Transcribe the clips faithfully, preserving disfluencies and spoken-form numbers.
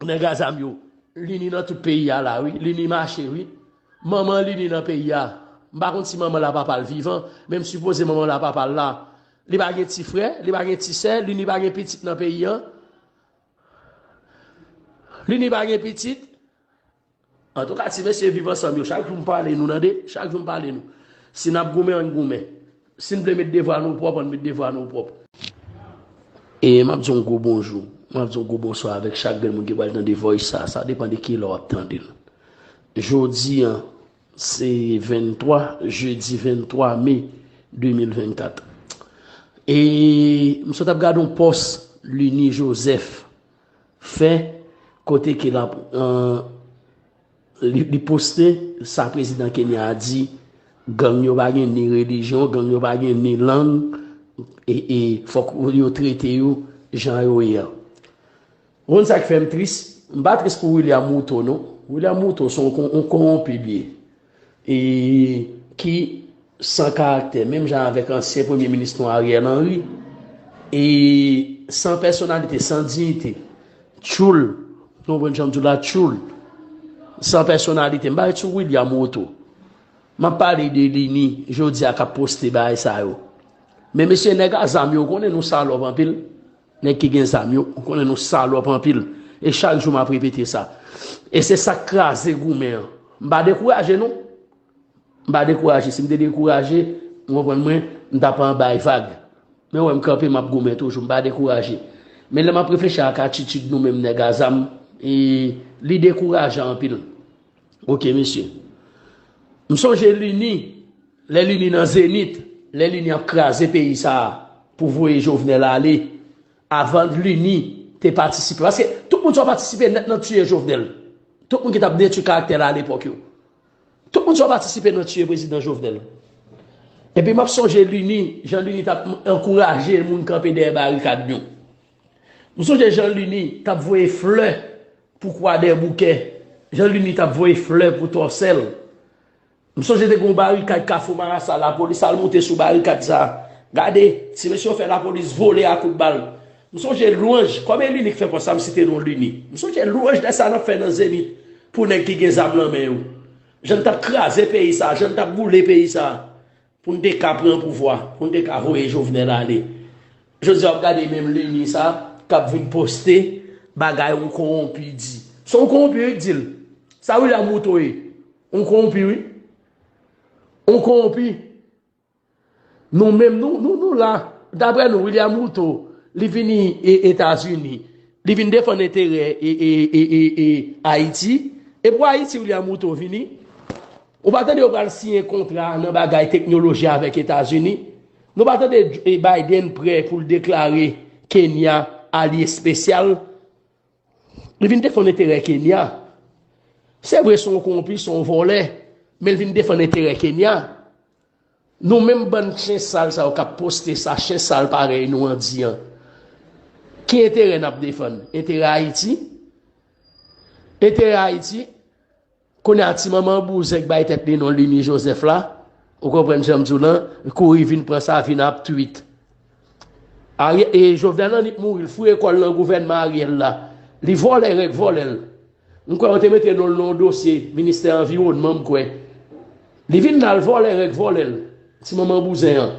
Nèg a zam yo, Lini nan tout peyi a la, wi. Lini mache, wi. Manman Lini nan peyi a. M pa konn si manman l a papa l vivan, men m sipoze manman l a papa l la. Li pa gen ti frè, li pa gen ti sè, Lini pa gen pitit nan peyi an. Lini pa gen pitit. Antouka, ti mesye Viv Ansanm yo, chak jou m pale nou, tande, chak jou m pale nou. Si n ap goumen, ann goumen. Si n vle met devwa nou pwòp, ann met devwa nou pwòp. E m ap di yon gwo bonjou, m ap di yon gwo bonswa avèk chak grenn moun ki pral tande voice sa, sa depann de kilè w ap tande l. Jodi a, se venntwa, jedi venntwa me de mil vennkat. E m sot ap gade yon pòs Lini Joseph fè, kote ke l ap, euh, li, li poste sa prezidan Kenya a di, gang yo pa gen ni relijyon, gang yo pa gen ni lang, e, e fòk yo trete yo jan yo ye a. Ou konn sa k fè m tris? M pa tris pou William Ruto, non. William Ruto se yon kon-, yon kowonpi li ye. E ki san karaktè, menm jan avèk ansyen premye minis nou Ariel Henry, e san pèsonalite, san diyite, tchoul, nou konprann jan m di w la, tchoul, san pèsonalite. M pa ret sou William Ruto. M ap pale de Lini jodi a k ap poste bagay sa yo. Men mesye, nèg a zam yo, ou konnen nou salòp anpil. Nèg ki gen zam yo, ou konnen nou salòp anpil. E chak jou m ap repete sa. E se sa k kraze goumen an. M pa dekouraje non. M pa dekouraje. Si m te dekouraje, ou konprann mwen, m t ap anba vag. Men w wè m kanpe, m ap goumen toujou, m pa dekouraje. Men lè m ap reflechi ak atitid nou menm nèg a zam, e, li dekourajan anpil. Oke, mesye. M sonje Lini, lè Lini nan zenit, lè Lini ap kraze peyi sa a pou voye Jovenel ale, avan Lini te patisipe. Paske tout moun sa patisipe nèt nan tiye Jovenel. Tout moun ki t ap detwi karaktè l alepòk yo. Tout moun sa patisipe nan tiye prezidan Jovenel. Epi m ap sonje Lini, jan Lini t ap ankouraje moun kanpe dèyè barikad yo. M sonje jan Lini t ap voye flè pou Kwadèboukè, jan Lini t ap voye flè pou Tòsèl. M sonje te gen yon barikad Kafou Marasa, lapolis al monte sou barikad sa. Gade, ti mesye yo fè lapolis vole a kout bal. M sonje lwanj, kòm e Lini k fè pòs sa, m site non Lini. M sonje lwanj lè sa n ap fè nan Zenith pou nèg ki gen zam nan men yo. Jan n t ap kraze peyi sa, jan n t ap boule peyi sa. Pou n te ka pran pouvwa, pou n te ka voye Jovenel ale. Jodi a w ap gade menm Lini sa k ap vin poste bagay yon kowonpi di. Se yon kowonpi wi k di l. Sa William Ruto ye. Yon kowonpi wi. Yon kowonpi. Nou menm nou, nou, nou la. Daprè nou, William Ruto, li vini e, Etazini. Li vin defann enterè e, e, e, e, e Ayiti. E pou Ayiti, William Ruto vini. Ou pa tande yo pral siyen kontra nan bagay teknoloji avèk Etazini? Nou pa tande, e, Biden prè pou l deklare Kenya alye espesyal? Li vin defann enterè Kenya. Se vre, se yon kowonpi, se yon vòlè, men l vin defann enterè Kenya. Nou menm bann chen sal sa yo k ap poste sa, chen sal parèy nou an di an. Ki enterè n ap defann? Enterè Ayiti? Enterè Ayiti? Kounye a ti manman bouzen k bay tèt li non Lini Joseph la, ou konprann jan m di w lan, kouri vin pran sa, vin ap tweet. Ariel, e Jovenel Henry mouri, l foure kò l nan gouvènman Ariel la. Li vòlè, rèk vòlè l. M kwè yo te mete non l nan yon dosye ministè anviwònman, m kwè. Li vin la, l vòlè, rèk vòlè l. Ti manman bouzen an.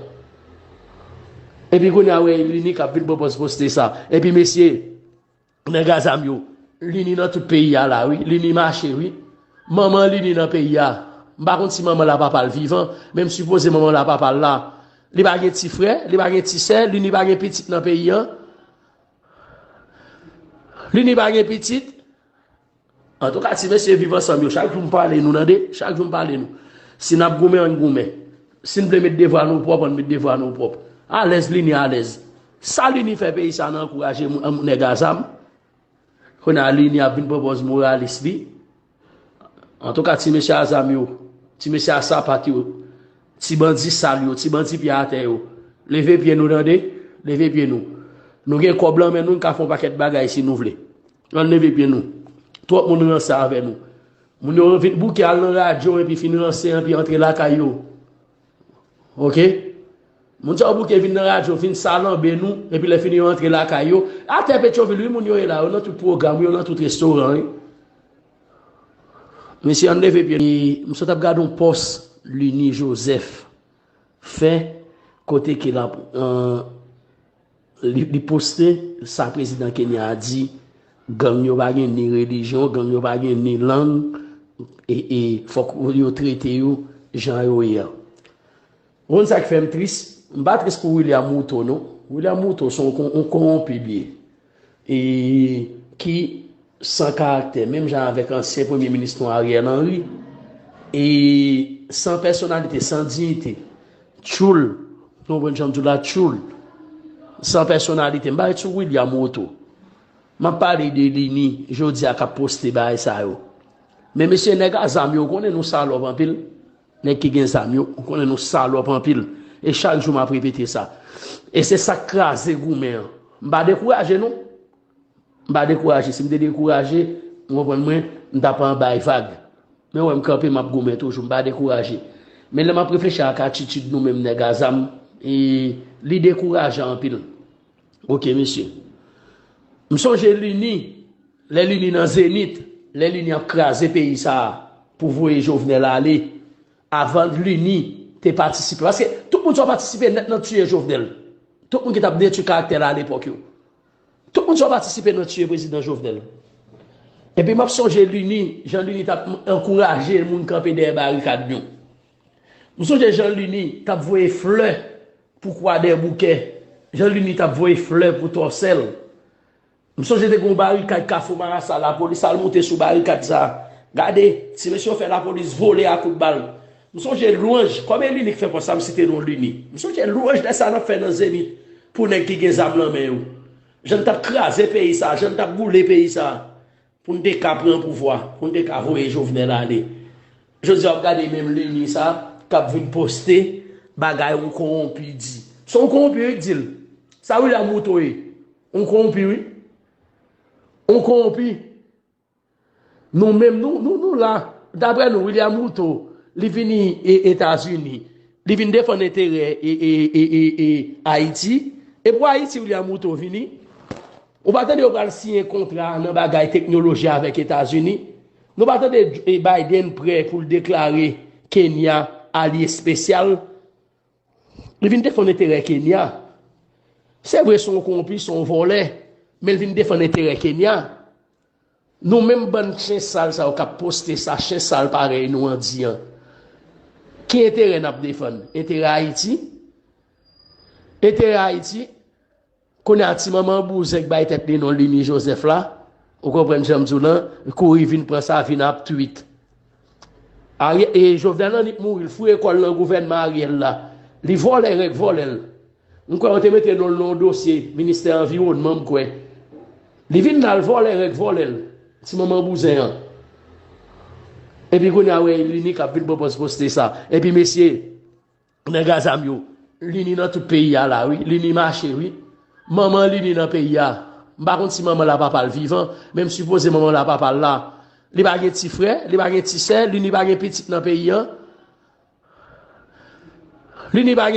Epi kounye a, wè, Lini k ap vin pran pòz poste sa. Epi mesye, nèg a zam yo, Lini nan tout peyi a la, wi. Lini mache, wi. Manman Lini nan peyi a. M pa konn si manman l a papa l vivan, men m sipoze manman l a papa l la. Li pa gen ti frè, li pa gen ti sè, Lini pa gen pitit nan peyi an. Lini pa gen pitit. Antouka, ti mesye Viv Ansanm yo, chak jou m pale nou, tande, chak jou m pale nou. Si n ap goumen, ann goumen. Si n vle met devwa nou pwòp, ann met devwa nou pwòp. Alèz, Lini alèz. Sa Lini fè peyi sa nan ankouraje moun, moun nèg a zam. Kounye a Lini ap vin pran pòz moralis li. Antouka, ti mesye a zam yo, ti mesye a sapat yo, ti bandi sal yo, ti bandi pye atè yo, leve pye nou, tande, leve pye nou. Nou gen kòb lan men nou, n ka fè yon pakèt bagay si nou vle. Ann leve pye nou. Twòp moun ranse avè nou. Moun yo vin bouke al nan radyo epi fin ranse epi antre lakay yo. Oke? Moun sa yo bouke vin nan radyo, vin salanbe nou, epi lè fini yo antre lakay yo. Atè Petyonvil, wi, moun yo ye la, yo nan tout pwogram, yo nan tout restoran, wi. Mesye, ann leve pye. M sot ap gade yon pòs Lini Joseph fè kote ke l ap, euh, li, li poste sa prezidan Kenya a di, gang yo pa gen ni relijyon, gang yo pa gen ni lang, e, e fòk yo trete yo jan yo ye a. Ou konn sa k fè m tris? M pa tris pou William Ruto, non. William Ruto se yon kon-, yon kowonpi li ye. E ki san karaktè, menm jan avèk ansyen premye minis nou Ariel Henry. E san pèsonalite, san diyite. Tchoul, nou konprann jan m di w la, tchoul. San pèsonalite. M pa ret sou William Ruto. M ap pale de Lini, jodi a k ap poste bagay sa yo. Men mesye, nèg a zam yo, ou konnen nou salòp anpil. Nèg ki gen zam yo, ou konnen nou salòp anpil. E chak jou m ap repete sa. E se sa k kraze goumen an. M pa dekouraje non. M pa dekouraje. Si m te dekouraje, ou konprann mwen, m t ap anba vag. Men wè m kanpe, m ap goumen toujou, m pa dekouraje. Men lè m ap reflechi ak atitid nou menm nèg a zam, e, li dekourajan anpil. Oke, mesye. M sonje Lini, lè Lini nan zenit, lè Lini ap kraze peyi sa a pou voye Jovenel ale, avan Lini te patisipe. Paske tout moun sa yo patisipe nèt nan tiye Jovenel. Tout moun ki t ap detwi karaktè l alepòk yo. Tout moun sa yo patisipe nan tiye prezidan Jovenel. Epi m ap sonje Lini, jan Lini t ap ankouraje moun kanpe dèyè barikad yo. M sonje jan Lini t ap voye flè pou Kwadèboukè, jan Lini t ap voye flè pou Tòsèl. M sonje te gen yon barikad Kafou Marasa, lapolis al monte sou barikad sa a. Gade, ti mesye yo fè lapolis vole a kout bal. M sonje lwanj, kòm e Lini k fè pòs sa, m site non Lini. M sonje lwanj lè sa n ap fè nan Zenith pou nèg ki gen zam nan men yo. Jan n t ap kraze peyi sa, jan n t ap boule peyi sa. Pou n te ka pran pouvwa, pou n te ka voye Jovenel ale. Jodi a w ap gade menm Lini sa k ap vin poste bagay yon kowonpi di. Se yon kowonpi wi k di l. Sa William Ruto ye. Yon kowonpi wi. Yon kowonpi. Nou menm nou, nou, nou la. Daprè nou, William Ruto, li vini e, Etazini. Li vin defann enterè e, e, e, e, e Ayiti. E pou Ayiti, William Ruto vini. Ou pa tande yo pral siyen kontra nan bagay teknoloji avèk Etazini? Nou pa tande, e, Biden prè pou l deklare Kenya alye espesyal? Li vin defann enterè Kenya. Se vre, se yon kowonpi, se yon vòlè, men l vin defann enterè Kenya. Nou menm bann chen sal sa yo k ap poste sa, chen sal parèy nou an di an. Ki enterè n ap defann? Enterè Ayiti? Enterè Ayiti? Kounye a ti manman bouzen k bay tèt li non Lini Joseph la, ou konprann jan m di w lan, kouri vin pran sa, vin ap tweet. Ariel, e Jovenel Henry mouri, l foure kò l nan gouvènman Ariel la. Li vòlè rèk vòlè l. M kwè yo te mete non l nan yon dosye ministè anviwònman, m kwè. Li vin la, l vòlè rèk vòlè l. Ti manman bouzen an. Epi kounye a, wè, Lini k ap vin pran pòz poste sa. Epi mesye, nèg a zam yo, Lini nan tout peyi a la, wi. Lini mache, wi. Manman Lini nan peyi a. M pa konn si manman l a papa l vivan, men m sipoze manman l a papa l la. Li pa gen ti frè, li pa gen ti sè, Lini pa gen pitit nan peyi an. Lini pa gen